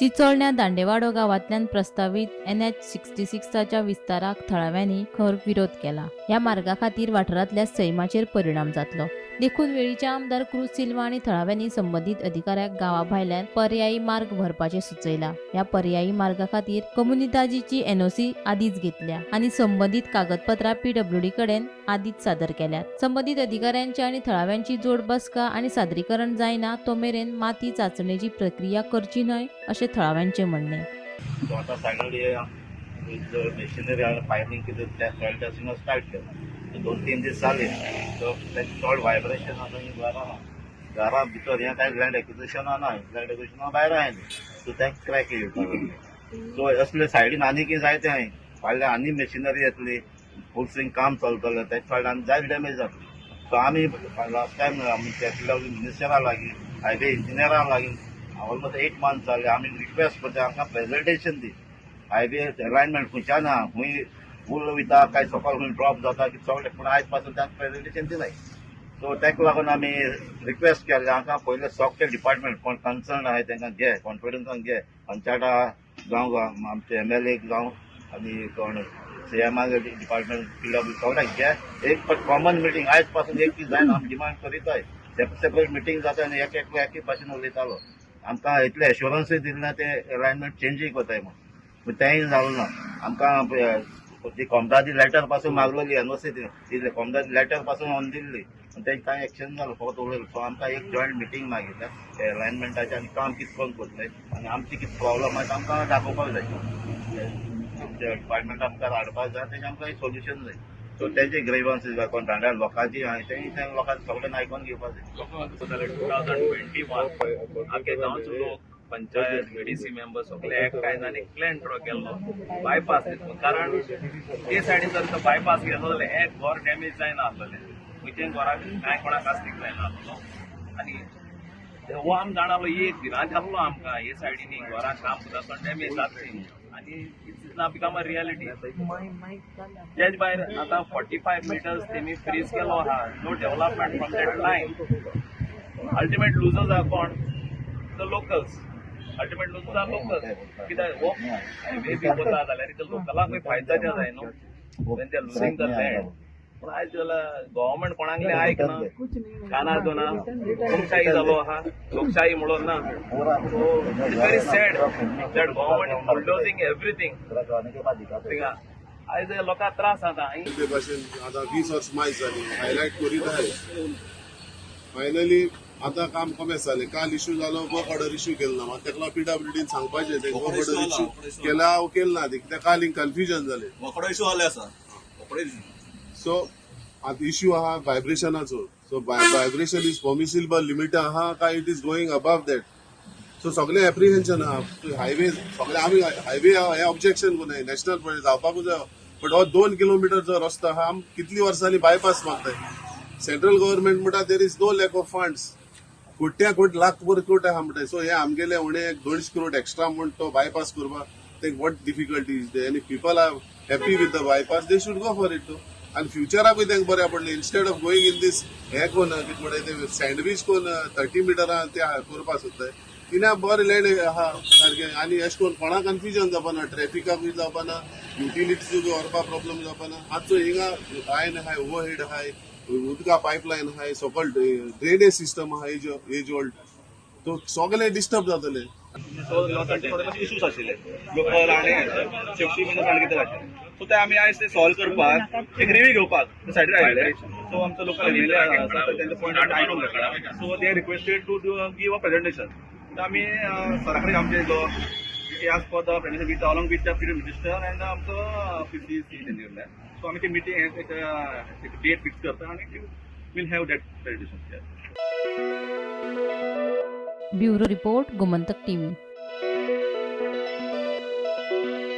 चिचोळण्या दांडेवाडो गांवांतल्यान प्रस्तावीत NH 66च्या विस्ताराक थळाव्यांनी खर विरोध केला. ह्या मार्गा खातीर वाठारांतल्या सैमाचेर परिणाम जातलो, देखून वेळीचे आमदार क्रुज सिल्वा आनी थळाव्यांनी संबंदीत अधिकाऱ्याक गांवा भायल्यान पर्यायी मार्ग भरपाचें सुचयला. ह्या पर्यायी मार्गा खातीर कोमुनिदादीची एनओसी आदींच घेतल्या आनी संबंदीत कागदपत्रां पीडब्ल्यूडी कडेन आदींच सादर केल्यात. संबंदीत अधिकाऱ्यांची आनी थळाव्यांची जोड बसका आनी सादरीकरण जायना तो मेरेन माती चाचणेची प्रक्रिया करची न्हय, अशें थळाव्यांचें म्हणणें. सो आतां फायनली मशिनरी फायरींग कितें त्या सॉयल टेस्टिंग स्टार्ट केलां. 2-3 दीस जाले. सो तें चड व्हायब्रेशन आसा ही घरां आहा. घरा भितर हें कांय लँड एक्विजिशना ना, लँड एक्विजिशना भायर आहा. सो तें क्रॅक येवपाक लागलें. सो असले सायडीन आनी कितें जायते आहाय. फाल्यां आनी मशिनरी येतली, फूल स्विंग काम चलतलें. तेच्या फाटल्यान आनी जायत डॅमेज जातली. सो आमी लास्ट टायम आमी मिनिस्टरा लागीं, हायवे इंजिनियरा लागीं ऑलमोस्ट 8 मंथ्स जाले आमी रिक्वेस्ट करता, आमकां प्रेजेंटेशन दी. हायवे अलायनमेंट खंयच्यान आहा, खंय फूल वयता काय सकयल खंय ड्रॉप जाता की सगळें. पूण आयज पासून तांकां प्रेजेंटेशन दिनाय. सो ताका लागून आमी रिक्वेस्ट केल्ले आमकां, पयले सगळे डिपार्टमेंट कोण कन्सर्न आहाय तांकां घे, कॉन्फिडन्सान घे. पंचायता जावं, आमचे एमएलए जावं आनी कोण सीएमा डिपार्टमेंट, पीडब्ल्यू, सगळ्यांक घे. एक कॉमन मिटींग आयज पासून एक दीस जायना. आमी डिमांड करीताय. सेपरेट सेपरेट मिटींग जाता आनी एक एकलो एक भाशेन उलयतालो. आमकां इतलें एश्योरन्सूय दिलें ना, ते अलायनमेंट चेंजूय करताय म्हूण, पूण तेंय जालें ना. आमकां ती कोमदादी लेटर पासून मागलेली, एनओसी दिल्ली, कोमदादी लेटर पासून ऑन दिल्ली, पूण तें कांय एक्शन जालो, फकत उलयलो. सो आमकां एक जॉयंट मिटींग मागितल्या अलायनमेंटाचें आनी काम कितें करून करतले आनी आमची कितें प्रॉब्लम आहा आमकां दाखोवपाक जाय. आमच्या डिपार्टमेंटा मुखार हाडपाक जाय. तेजें आमकां एक सोल्युशन जाय. सो तेजे ग्रेवन्सीस जाय, कोण दांड्या लोकांची आहा तेंय त्या लोकांक सगळ्यांक आयकोन घेवपाक जाय. 2021 आख्खे गांवचो लोक, पंचायत, बीडीसी मेंबर सगळे एकठांय जावन एक प्लॅन ड्रॉ केल्लो बायपास. कारण ते सायडीन जर तो बायपास गेलो जाल्यार एक घर डॅमेज जायना आसलेलें, खंयच्याय घराक कांय कोणाक कास्तीक जायना आसलो. आनी हो आम जाणालो, एक भिरांत आसलो आमकां, हे सायडीन घरां काम करता आसतना डॅमेज जातली आनी it's now become a reality. तेच भायर आतां 45 मिटर्स तेमी फ्रीज केलो आहा. No development from that line. Ultimate losers are कोण? The locals. Ultimate losers are locals. कित्याक हो हायवे बी वता जाल्यार इथं लोकलांकूय फायदो जाय न्हू when they are losing the land. पूण आयज जाल्यार गव्हर्मेंट कोणाकले आयकना, कानार दोना. लोकशाही जालो आहा, लोकशाही म्हणून ना. So it's very sad that government is bulldozing everything. थिंगा आयज लोकांक त्रास जाता. ते भाशेन आतां 20 वर्स मायज जाली, हायलायट करीत आहाय. फायनली आतां काम कमेस जालें. काल इशू जालो, वर्क ऑर्डर इशू केलो ना. मात तेका पीडब्ल्यूडीन सांगपाचें, ते वर्क ऑर्डर इशू केला वो केल ना. कित्याक काल हिंग कन्फ्युजन जालें. वकडो इशू जाल्ले आसा, वकडो इशू. सो आतां इशू आहा व्हायब्रेशनाचो. So vibration is permissible limit आहा काय it is going above that? So सगळे एप्रिहेन्शन आहा. हायवे सगळे आमी हायवे हे ऑब्जेक्शन कोनाय, नॅशनल जावपाकूच जाय. बट हो 2 किलोमिटर जो रस्तो आहा, आम कितली वर्सांनी बायपास मागताय. सेंट्रल गव्हर्मेंट म्हणटा, there is no lack of funds. कोट्या कोट, लाख वर कोट आहा म्हणटा. सो हे आमगेले उणे एक 200 करोड एक्स्ट्रा म्हूण तो बायपास करपाक ते what difficulty is there? आनी people are happy with the bypass, they should go for it. आनी फ्युचराकूय तांकां बऱ्या पडलें, instead of going in this हे कोण कितें म्हणटा ते सँडवीच कोण 30 मिटरां ते करपाक सोदताय. तिना बरें लँड आहा सारकें आनी अशें करून कोणाक कन्फ्युजन जावपाना, ट्रॅफिकाकूय जावपाना, युटिलिटीजूय व्हरपाक प्रॉब्लम जावपाना. आजचो हिंगा लायन आहाय, ओवरहेड आहाय, उदका पायपलायन आहाय, सकयल ड्रेनेज सिस्टम आहा, एज एज ओल्ड, तो सगळे डिस्टर्ब जातले. सो तांचे थोडे मातशे इश्यूज आशिल्ले लोकल आनी सेफ्टी बीन आनी कितें आशिल्लें. सो ते आमी आयज ते सॉल्व करपाक एक रिव्यू घेवपाक सायडीर आयिल्ले. सो आमचो लोकल एमएलए आसा, तेंचे पॉयंट आयकून घेतला. So they requested to give a presentation. आमी सरा कडेन आमचे जो ask for the presentation with along with the minister and आमचो पीसीसी तेंचे. सो आमी ती मिटींग एक डेट फिक्स करता आनी we'll have that presentation. Bureau report, Gomantak TV.